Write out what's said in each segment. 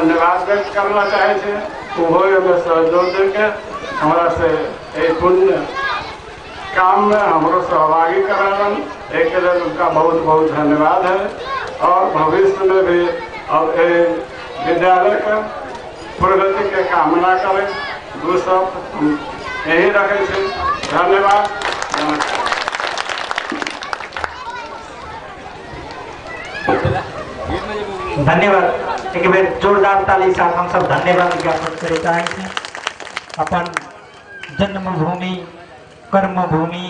धन्यवाद व्यक्त करना चाहे छी। ओहो एहिमे सहयोग देके हमरा से एहि पुण्य काम में हमरो सहभागी करालन, एक लेल उनका बहुत बहुत धन्यवाद है। और भविष्य में भी अब विद्यालय के प्रगति के कामना करें। दू शब्द हम यही रखे छी। धन्यवाद, नमस्कार। धन्यवाद। एक बेर जोरदार ताली साथ हम सब धन्यवाद ज्ञापन करे चाहे छी। अपन जन्मभूमि, कर्मभूमि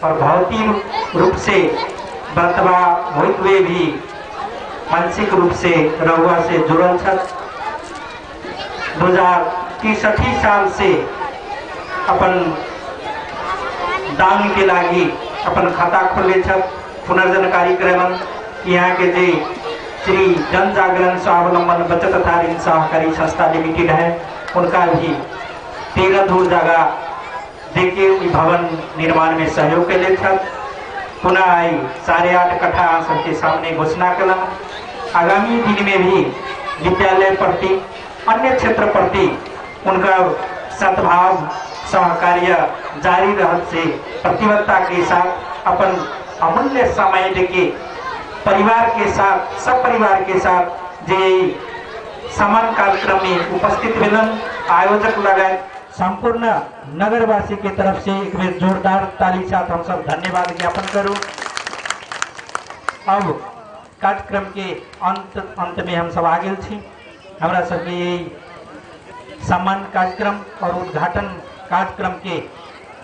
और भौतिक रूप से बर्तवा होते हुए भी मानसिक रूप से रहुआ से जुड़ल छथि। 2063 साल से अपन दान के लागी अपन खाता खोलने छथि। पुनर्जन कार्यक्रम यहाँ के जे श्री जन जागरण स्वावलंबन बचत तथा ऋण सहकारी संस्था लिमिटेड है, उनका भी 13 धूर जगह देके भवन निर्माण में सहयोग कैले छथि। पुनः आई 8.5 कट्ठा सबके सामने घोषणा कलन। आगामी दिन में भी विद्यालय प्रति, अन्य क्षेत्र प्रति उनका सद्भाव सहकार्य जारी रहत से प्रतिबद्धता के साथ अपन अमूल्य समय देके परिवार के साथ, सब परिवार के साथ जे समान कार्यक्रम में उपस्थित भेलन आयोजक लगायत संपूर्ण नगरवासी के तरफ से एक बेर जोरदार ताली साथ हम सब धन्यवाद ज्ञापन करूँ। अब कार्यक्रम के अंत में हम सब आ गेल छी। हमरा सबके सम्मान कार्यक्रम और उद्घाटन कार्यक्रम के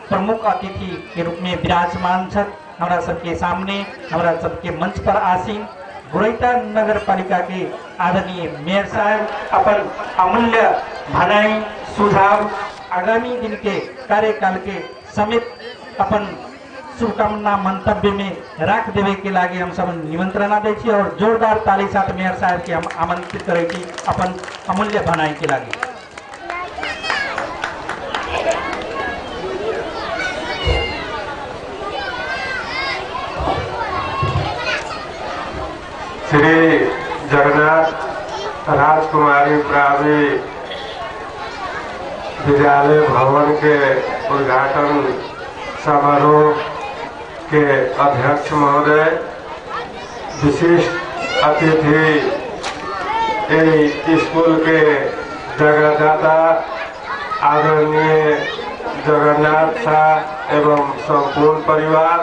प्रमुख अतिथि के रूप में विराजमान छथि। हमरा सबके सामने, हमरा सबके मंच पर आसीन गुरैता नगर पालिका के आदरणीय मेयर साहब अपन अमूल्य भनाई, सुझाव, आगामी दिन के कार्यकाल के समेत अपन शुभकामना मंतव्य में राख देवे के लागे हम सब निमंत्रणा दै छी और जोरदार ताली साथ मेयर साहब के हम आमंत्रित करै छी अपन अमूल्य भनाई के लागे। श्री जगन्नाथ राजकुमारी प्रावी विद्यालय भवन के उद्घाटन समारोह के अध्यक्ष महोदय, विशिष्ट अतिथि, स्कूल के जगदाता आदरणीय जगन्नाथ शाह एवं संपूर्ण परिवार।